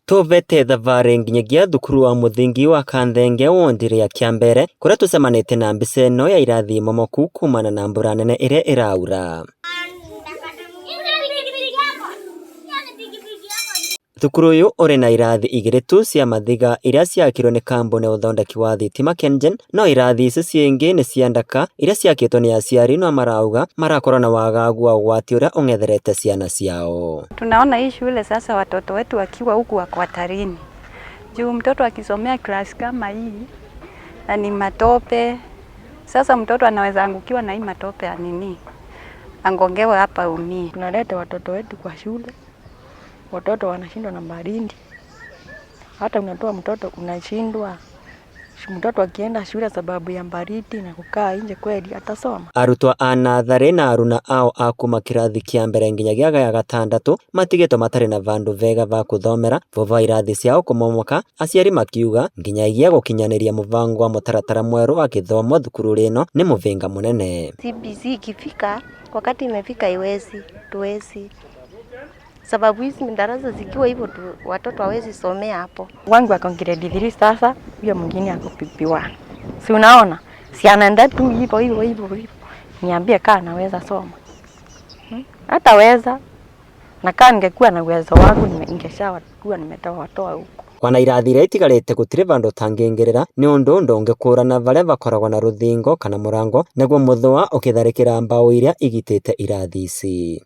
Tuvete thabarĩ nginyagia thukuru wa muthingi wa Kanthenge wondire ya Kiambere kuria tucemanĩtie na mbica ĩno ya irathi momoku kumana na mbura nene ĩrĩa ĩraura. Thukuru ũyũ ũrĩ na irathi igĩrĩ tu cia mathiga iria ciakirwo nĩ kambuni ya ũthondeki wa thitima KenGen, no irathi ici cingĩ nĩ cia ndaka iria ciakĩtwo nĩ aciari no marauga marakorwo na wagagu wa ũgwati ũrĩa ũng'etherete ciana ciao. Tunaona hii shule sasa watoto wetu wakiwa huku wako hatarini. Juu mtoto akisomea class kama hii na ni matope, sasa mtoto anaweza angukiwa na hii matope ya nini, angongewe hapa umie. Tunaleta watoto wetu kwa shule, watoto wanashindwa na baridi. Hata unatoa mtoto unashindwa, mtoto akienda shule sababu ya baridi na kukaa nje, kweli atasoma? Arutwo a natharĩ na aruna ao a kuma kĩrathi kĩa mbere nginyagia gĩa gatandatũ matigĩtwo matarĩ na vandũ vega va kũthomera vova wa irathi ciao kũmomoka, aciari makiuga nginyagia gũkinyanĩria mũbango wa mũtaratara mwerũ wa gĩthomo thukuru ĩno nĩ mũhĩnga mũnene. CBC ikifika, wakati imefika iwezi tuwezi, sababu hizi darasa zikiwa hivyo tu, watoto hawezi somea hapo. Wangu ako grade 3 sasa, huyo mwingine ako PP1. Si unaona? Si anaenda tu hivyo hivyo hivyo hivyo. Niambie kaa anaweza soma. Hataweza. Na kaa ningekuwa na uwezo wangu ningeshakuwa nimetoa watoa huko. Ona irathi iria itigarĩte gũtirĩ vandũ ũtangĩingĩrĩra nĩ ũndũ ndũngĩkũrana varia vakoragwo na rũthingo kana mũrango nĩguo mũthũa ũkĩtharĩkĩra mbaũ iria igitĩte irathi ici.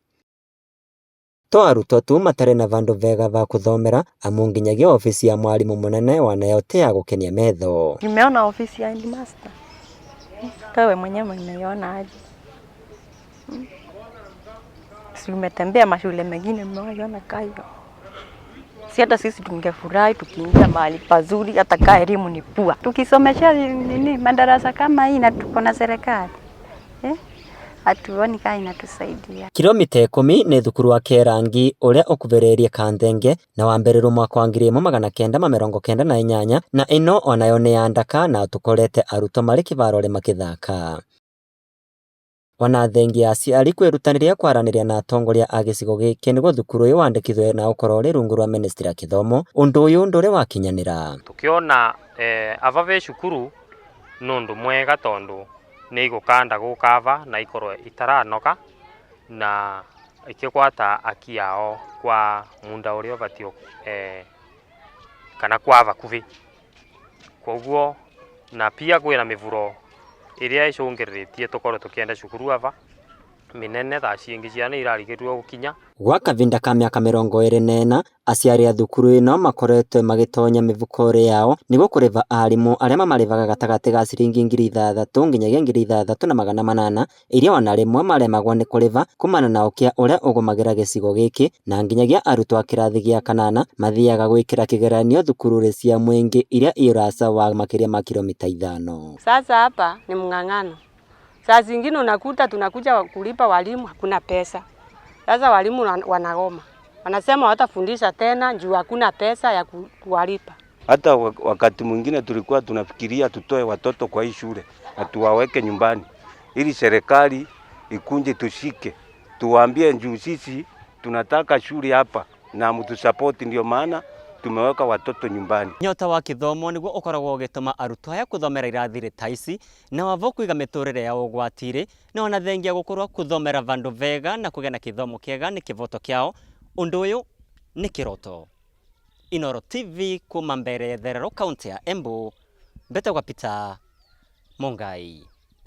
To arutwo tu matarĩ na vandũ vega va kũthomera amu nginyagia ofisi ya mwarimu mũnene wanayo ti ya gũkenia metho. Nimeona ofisi ya headmaster. Wewe mwenyewe umeiona aje? Si umetembea mashule mengine umewahi kaa hiyo? Si hata sisi tungefurahi tukiingia mahali pazuri, hata kaa elimu ni pua. Tukisomesha nini madarasa kama hii na tuko na serikali eh? Hatuoni kama inatusaidia. Kilomita 10 nĩ thukuru wa Kerangi ũrĩa ũkuhĩrĩirie Kanthenge na wambĩrĩirio mwaka wa 1998 na ĩno onayo nĩ ya ndaka na tũkorete arutwo marĩ kĩvaro makĩthaka. Ona thengia ya aciari kwĩrutanĩria kwaranĩria na atongoria a gĩcigo gĩkĩ nĩguo thukuru ũyũ wandĩkithio na ũkorwo ũrĩ rungu rwa ministry ya gĩthomo, ũndũ ũyũ ndũrĩ wakinyanĩra. Tukiona ava ve cukuru nĩ ũndũ mwega tondu nĩ igũkanda gũkava na ikorwo itaranoka na ikĩgwata aki yao kwa munda ũrĩa ũbatiĩ kana kwa vakuhĩ. Koguo na pia kwĩna mĩburo ĩrĩa ĩcũngĩrĩrĩtie tũkorwo tũkĩenda cukuru ava minene thaa ciingĩ ciana irarigĩrĩrio gũkinya. Gwa kavinda ka mĩaka 24 aciari a thukuru ĩno makoretwo magĩtonya mĩhuko yao nĩguo kũrĩha arimũ arĩa mamarĩhaga gatagatĩ ga ciringi 6,000 nginyagia 6,800 iria ona rĩmwe maremagwo nĩ kũrĩha kumana na ũkĩa ũrĩa ũgũmagĩra gĩcigo gĩkĩ na nginyagia arutwo a kĩrathi gĩa kanana mathiaga gwĩkĩra kĩgeranio thukuru cia mũingĩ iria i ũraca wa makĩria ma kilomita 5. Sasa hapa ni mng'ang'ano. Saa zingine unakuta tunakuja kulipa walimu hakuna pesa. Sasa walimu wanagoma. Wanasema watafundisha tena juu hakuna pesa ya kuwalipa. Hata wakati mwingine tulikuwa tunafikiria tutoe watoto kwa hii shule na tuwaweke nyumbani ili serikali ikunje tushike, tuwaambie juu sisi tunataka shule hapa na mtusapoti, ndio maana tumeweka watoto nyumbani. Nyota wa kithomo niguo ukoragwo ugituma arutwo aya kuthomera irathi ta ici na wavo kuiga miturire yao ugwati-ri na ona thengia gukorwo kuthomera vandu vega na kugia na kithomo kiega ni kivoto kiao. Undu uyu ni kiroto. Inooro TV kuma mbere Therero kaunti ya Embu, mbetagwa Peter Mungai.